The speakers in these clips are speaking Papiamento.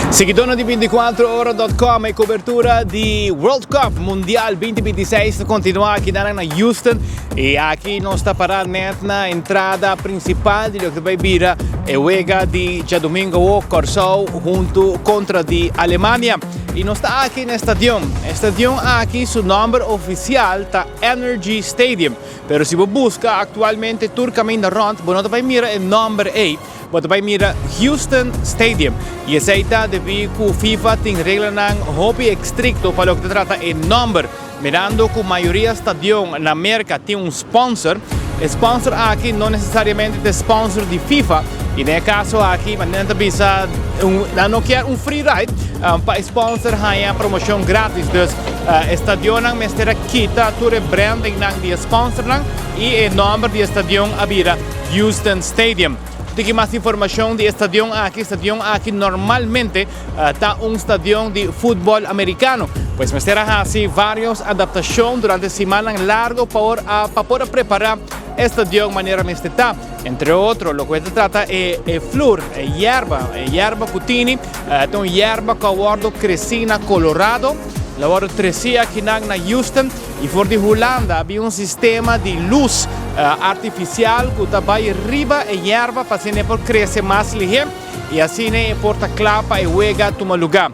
Siguidónan di 24ora.com, e cobertura di World Cup Mundial 2026 ta continua aki na Houston y aki nos ta para net na entrada principal di loke ta bay bira e wega di djadomingo, Kòrsou hunto contra di Alemania. Y nos ta aki na stadion. E stadion aki su nomber oficial ta Energy Stadium. Pero si bo busca actualmente tur caminda rond, bo no ta bay mira e nomber ey. Bo ta bay mira Houston Stadium. Y esey ta debi cu FIFA tin reglanan hopi estricto pa loke ta trata e nomber. Mirando cu mayoria stadion na Merca tin un sponsor, e sponsor aki no necesariamente ta sponsor di FIFA. Y den e caso aki, manera ta bisa, nan no kier un free ride pa e sponsor haya promocion gratis. Dus e stadionnan mester a kita tur e brandingnan di e sponsornan y e nomber di e stadion a bira Houston Stadium. Tiki mas informacion di e stadion aki. Stadion aki normalmente ta un stadion di futbol americano. Pues mester a haci varios adaptacion durante simannan largo pa por a prepara e stadion manera mester ta. Entre otro, loke ta trata e flur, e yerba cu tini, ta un yerba cu a wordo creci na Colorado, el a wordo treci aki na Houston y for di Hulanda había un sistema di luz artificial cu ta bay riba e yerba pa asina por crece mas lihe y asina e por ta cla pa e wega tuma lugar.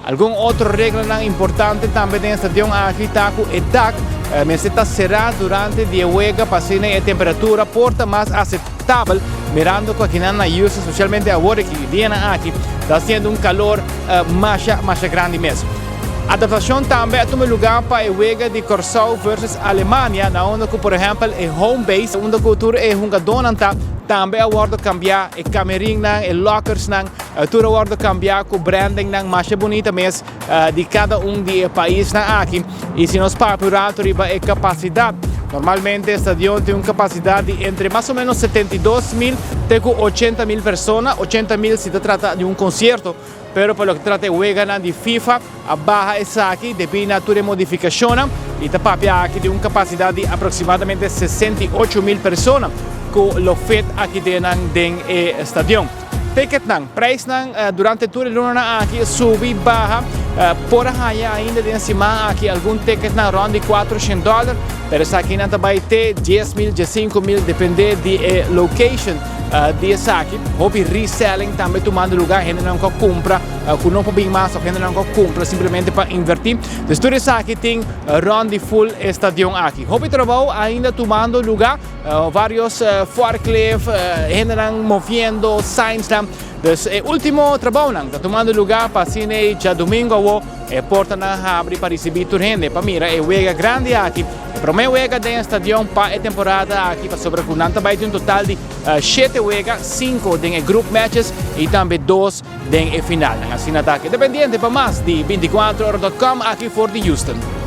Algun otro regla importante tambe den e stadion aki ta cu e dak mester ta cera durante e wega pa asina e temperatura por ta mas aceptabel, mirando cu aki na Houston, especialmente awor aki, dia aki, ta haciendo un calor mas mas grandi mes. Adaptacion tambe a tuma lugar pa e wega di Kòrsou versus Alemania, na unda cu, por ehempel, e home base, unda cu tur e hungadónan ta, tambe a wordo cambia e camerinnan, e lockersnan, tur a wordo cambia cu brandingnan mas bunita mes di cada un di e paisnan aki. Y si nos papia rato riba e capacidad, normalmente e stadion tin un capacidad di entre mas o menos 72 mil te 80 mil persona, 80 mil si ta trata di un concierto, pero pa loke trata e wega di FIFA, a baha esaki debi na tur modificacion y ta papia aki di un capacidad di aproximadamente 68 mil persona cu lo fit aki den e stadion. Ticketnan, prijsnan durante tur luna aki subi baha, por haya ainda den siman aki algun ticketnan rond di 400 dollar, pero esaki nan ta bay te 10 mil, 5 mil, depende di e location di esaki. Hopi reselling tambe tumando lugar, hendenan cu cumpra, cu no por bin mas, of hendenan cu cumpra simplemente pa inverti. Dus tur esaki tin rond di full stadion aki. Hopi trabou ainda tumando lugar, varios forklift, hendenan moviendo, signs nan. Dus e ultimo trabounan ta tumando lugar pa asina diadomingo awo e portanan habri pa ricibi tur hende pa mira e wega grandi aki. E prome wega den stadion pa e temporada aki, pasobra cu nan ta bay un total di 7 wega, 5 den e group matches y tambe 2 den e final. Asina ta, keda pendiente pa mas di 24ora.com aki for di Houston.